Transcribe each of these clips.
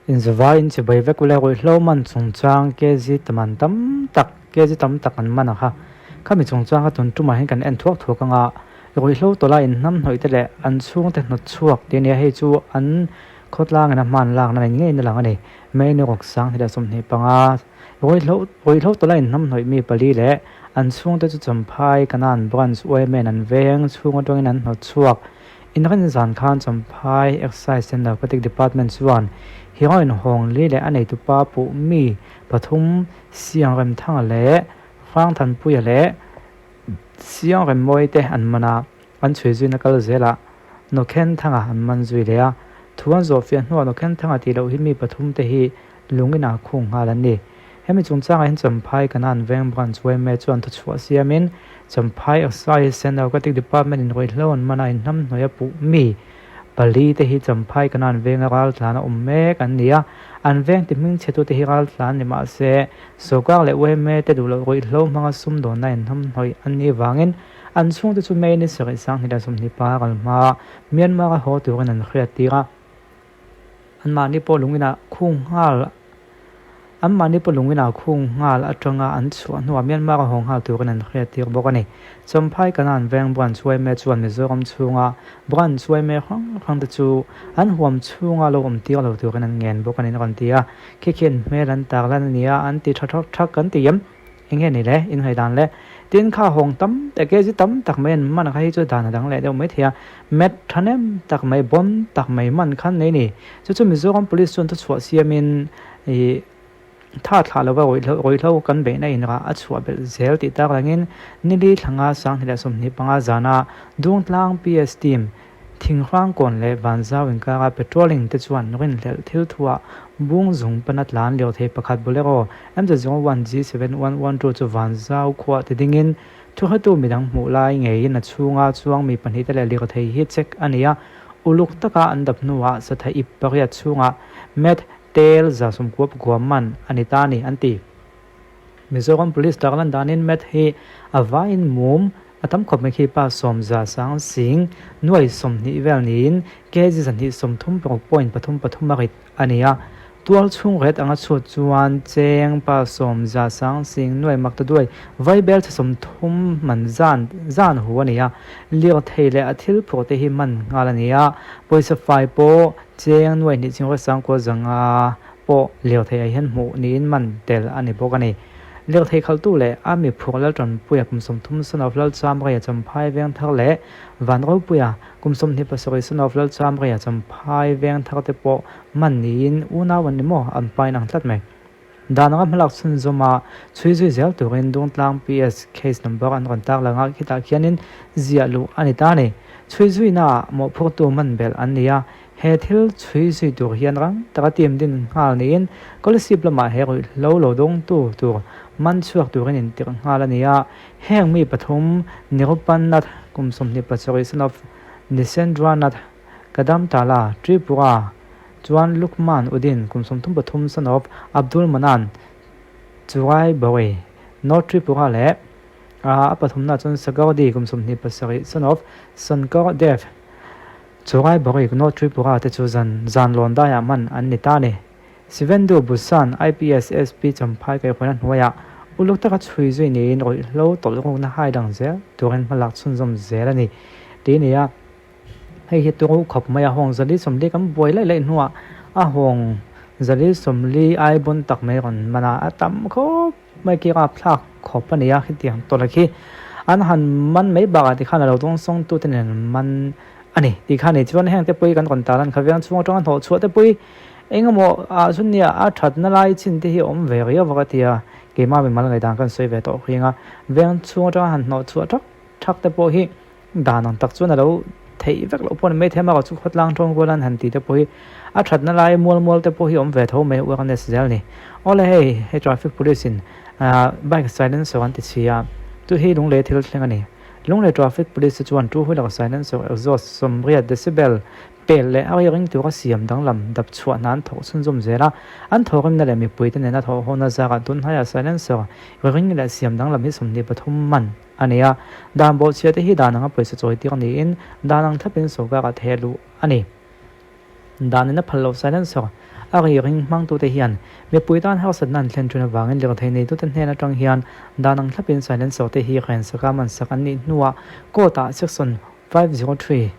Inzavai in chibai vek ule ruihhlo man chungchang kg ta man tam tak kg tam tak an man a kha. Khami chungchang kha tun tumah hian kan en thuak thuak anga ruihhlo tawla in hnam hnawih te leh an chhungte hnawt chhuak tih ania hei chu an khawtlang in a hman lakna nei ngeiin a lang a ni. May ni ruk 2025 ruihhlo ruihhlo tawla in hnam hnawih mi pali leh an chhungte chu Champhai Kanan Branch Women an veng chhung atangin an hnawt chhuak. Inrin zan khan Champhai Excise and Narcotic Department chuan heroin hawng li leh a neitupa puh mi pathum Siangremthanga leh Hrangthanpuia leh Siangremmawi te an man a, an chhui zuina kal zelah Nawkhenthanga an man zui leh a. Thu an zawhfiah hnuah Nawkhenthanga tih loh hi mi pathum te hi lungin a khung nghal an ni. Hemi chungchangah hian Champhai Kanan Veng Branch yma chuan thuchhuah siamin Champhai Excise and Narcotic Department in ruihhlo an man a inhnamhnawih a puh mi pali te hi Champhai Kanan Venga raltlan a awm mek an ni a, an veng ti hmingchhetute hi raltlan ni mah se sawrkar leh yma te duh loh ruihhlo hmanga sumdawnna inhnamhnawih an nih vangin an chhungte chu May ni sarih 2025 ral hmaa Myanmar a haw turin an hriat tir a. Anmahni pawh lungin ah khung nghal Anmahni pawh lungin ah khung nghal atanga an chhuah hnuah Myanmar a haw nghal turin an hriat tir bawk a ni. Champhai Kanan Veng Branch yma chuan Mizoram chhunga Branch yma hrang hrang te chu an huam chhunga lo awm tir lo turin an ngen bawk a ni a rawn ti a. Khi khian hmel an tar lan a ni a, an ti tha thak thak kan ti em? Eng nge ni le? In ngaih dan le? Tin kha hawng tam tak e, zu tam tak mai an man kha hi chu dan a dang leh deuh mai thei a. Mat thahnem tak mai, bon tak mai man khan nei ni. Chu chu Mizoram Police chuan thuchhuah siamin ih tha thlah lova ruihhlo ruihhlo kan beihna inrah a chhuah belh zel tih tak rengin nili thlanga 2025 zana Dungtlang PS team Thinghrangkawn leh Vanzau inkara patrolling te chuan rinhlelh thil thuah bung zung pana tlan lio thei pakhat Bolero MZ01 G7112 chu Vanzau khuah ti dingin thuhretu midang hmuh lai ngeiin a chhunga chuang mi pahnihte leh lirthei hi check a ni a, uluk taka an dap hnuah satha ip pariat chhungah Meth tel 199 man a ni ta a ni, an ti. Mizoram Police tarlan danin Meth hi a vaiin mum a tam khawp mai khi pa sawmza sang sing nuai 20 vel niin kg 230 point pathum pathum a rit a ni a. Tual chhung ret anga chhut chuan cheng pa sawmza sang sing nuai mak ta duai vaibel chhe 30 man zan zan hu a ni a. Lirthei leh a thil phurh te hi man nghal a ni a. Pawisa fai pawh cheng nuai hnih ching 9 zanga pawh lirthei ah hian hmuh niin man tel a ni bawk a ni. Lirthei khalhtu leh a mi phurh Laltanpuia kum 30 son of Lalchamreia Champhai Vengthar leh Vanropuia kum 27 son of Lalchamreia Champhai Vengthar te pawh man niin unau an ni maw an pain ang tlat mai. Dan anga hmalak chhunzawm a chhui zui zel turin Dungtlang PS case number an rawn tar lang a, khitah khianin ziah luh a ni ta a ni. Chhui zuina ah mawhphurtu man belh an ni a, He thil chhui zui tur hian rang taka team din nghal niin Scholarship lamah he ruihhlo lo dawngtu tur man chhuak turin intirh nghal a ni a. Heng mi pathum Nirupan Nath kum 27 son of Nisendra Nath, Kadamtala, Tripura chuan Lukman Udin kum 33 son of Abdul Manan, Churaibari, North Tripura leh a pathumna chuan Sagardi kum 27 son of Sankar Dev, Chungai Barik North Tripura te chu zan zan lawn daiah man an ni ta a ni. Sivendu Bhushan, IPS SP Champhai kaihhuaina hnuaiah uluk taka chhui zui niin ruihhlo tawlh rukna hai dang zel turin hmalak chhunzawm zel a ni tih a ni a. Hei hi turu khawp mai a hawng 440 kan buai laih laih hnuah a hawng 440 ai bawn tak mai rawn man a, a tam khawp mai khi rapthlak khawp a ni a khitiang tawlh khi an han man mai bakah tikhan a lo dawngsawng tute nen an man a ni tih kha a ni. Chuan heng te pawh hi kan rawn tar lan kha veng chhung atanga hnawh chhuah te pawh hi engemaw ah chuan nia a thatna lai chin te hi a awm ve riau vak a ti a, keimah mimal ngaihdan kan sawi ve tawh hring a, veng chhung atanga han hnawh chhuah thak thak te pawh hi dan ang tak chuan a lo theih vek loh pawh a ni maithei a, amaherawhchu chu khawtlang tawng rual an han tih te pawh hi a thatna lai mual mual te pawh hi a awm ve tho mai awareness zel a ni. Awle hei hei traffic police in ah bike silencer an ti chhi a, chu hi lunglei thil thleng a ni. Lunglei traffic police te chuan two wheeler silencer exhaust 80 decibel pel leh a ring tura siam danglam dap chhuah hna an thawk chhunzawm zel a, an thawhrimna leh mipuite nena thawhhawna zarah tunhnaiah silencer ring leh siam danglam hi 23 man a ni a, dan bawhchhiah te hi dan anga pawisa chawi tir niin dan ang thlapin sawrkarah theh luh a ni. Dan in a phal loh silencer a ri ring hmangtute hian mipui tan harsatna an thlen thin avangin lirthei neitute hnen atang hian dan ang thlapin silencer te hi rensak a mansak an nih hnuah court ah section 503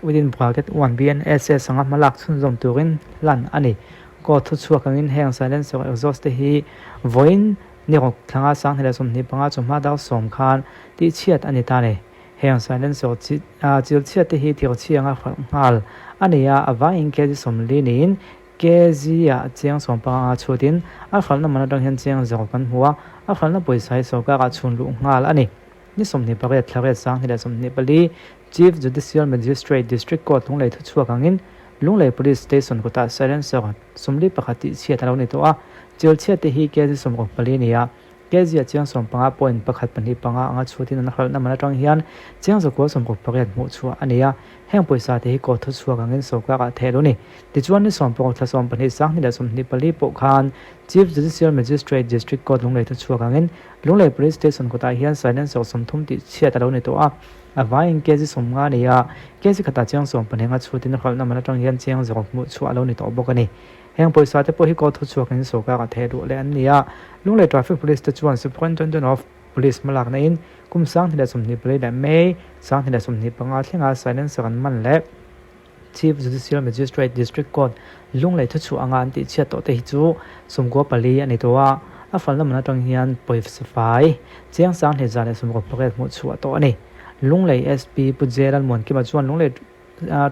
within bracket 1 BNSS anga hmalak chhunzawm turin hlan a ni. Court thuchhuak angin heng silencer exhaust te hi vawiin ni rawk thlanga 2025 chawhma dar sawm khan tihchhiat a ni ta a ni. Heng silencer chilchhiat te hi thirchhi anga hralh nghal a ni a, a vaiin kg 40 niin kg ah chiang 15 anga chhutin a hralhna man atang hian chiang zawk kan hmu a, a hralhna pawisa hi sorkarah chhun luh nghal a ni. Ni 28 thla riat 2024 Chief Judicial Magistrate District Court Lunglei thuchhuak angin Lunglei Police Station kutah silencer 41 tihchhiat a lo ni tawh a, chilchhiat te hi kg 64 a ni a, kg ah chiang 15 point pakhat pahnih panga anga chhutin an hralhna man atang hian chiang zakua 68 hmuh chhuah a ni a, heng pawisa te hi court thuchhuak angin sorkarah theh lo ni. Tichuan ni 16 thla 12 2024 pawh khan Chief Judicial Magistrate District Court Lunglei thuchhuak angin Lunglei Police Station kawtah hian silencer 30 tih chhiat a lo ni tawh a, a vaiin kg 50 a ni a, kg khatah chiang 12 a chhutin hralhna man atang hian chiang zawk hmuh chhuah a lo ni tawh bawk a ni. Heng pawisa te pawh hi court thuchhuakin sorkar a theh luh leh an ni a, Lunglei Traffic Police te chuan Superintendent of Police hmalakna in kum 2024 leh May 2025 thlenga silencer an man leh Chief Judicial Magistrate District Court Lunglei thuchhuah anga an tihchhiat tawh te hi chu 94 a ni tawh a, a falna man atang hian pawisa fai chiang 2168 hmuh chhuah tawh a ni. Lunglei SP Pu J Lalmuankima chuan Lunglei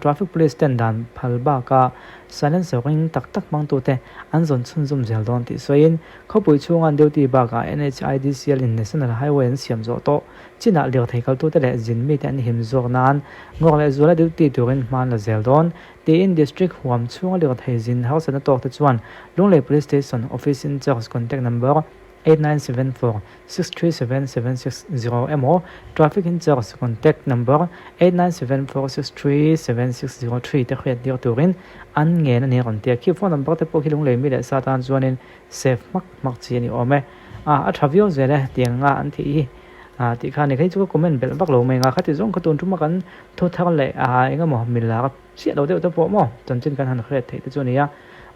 Traffic Police ten dan phal baka silencer ring tak tak hmangtute an zawn chhunzawm zel dawn tih sawiin khawpui chhunga an duty bakah NHIDCL in National Highway an siam zawh tawh chinah lirthei kaltute leh zin mite an him zawk nan ngawk leh zuala duty turin hma an la zel dawn tiin District huam chhunga lirthei zin harsatna tawkte chuan Lunglei Police Station Office in charge contact number 8974 637 760 emaw Traffic in charge contact number 8974 63 7603 te hriat tir turin an ngen a ni rawn ti a. Khi phone number te pawh khi Lunglei mi leh sa tan chuanin save hmak hmak chi a ni awm e. A tha viau zel e tiang anga an thih hi tih kha a ni. Kei chu ka comment belh vak lo mai anga khati zawng kha tun tuma kan thu thar leh engemaw milak Chiah lo deuh te pawh maw chanchin kan han hriat theih te chu a ni a,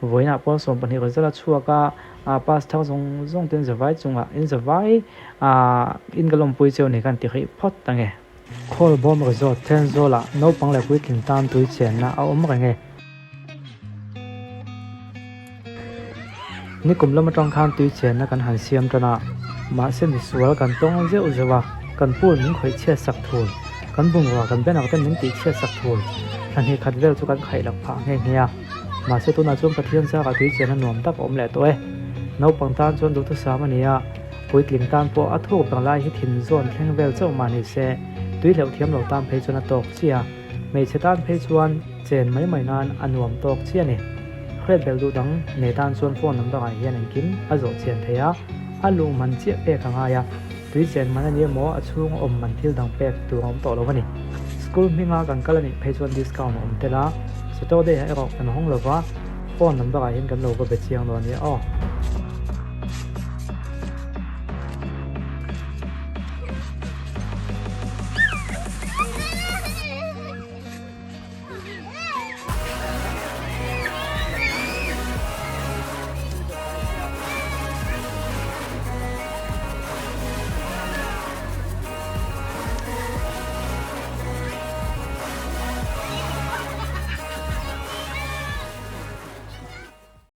vawiinah pawn 12 result a chhuak a, ah pass thar zawng zawng ten zavai chungah in zavai ah in ka lawmpui cheu ni khan ti hrih phawt ta nge. Khawlbawm resort Thenzawlah naupang leh puitling tan tui chenna a awm reng e. Nikum lam atang khan tui chenna kan han siam tan a, mahse misual kan tawng zeuh zeuh a, kan pool min khawih chhiat sak thul, kan bungrua kan banner te min tih chhiat sak thul, thla hnih khat vel chu kan khaih lak phah nghe nghe a, mahse tunah chuan Pathian zarah tui chenna nuam tak a awm leh tawh e. Naupang tan chuan duhthusam a ni a, puitling tan pawh a thuk ber lai hi thin zawn thleng vel chauh mah ni se, tui hleuh thiam lo tan phei chuan a tawk chiah a. Hmeichhe tan phei chuan chen mai mai nan a nuam tawk chiah a ni. Hriat belh duh dang nei tan chuan phone number ah hian engkim a zawh chian thei a, a luh man chiah pek a ngai a, tui chen man a ni emaw a chhung awm man thil dang pek tur a awm tawh lo a ni. School hminga kan kal a nih phei chuan discount a awm tel a, Saturday ah erawh kan hawng lo va, phone number ah hian kan lo va be chiang dawn nia aw.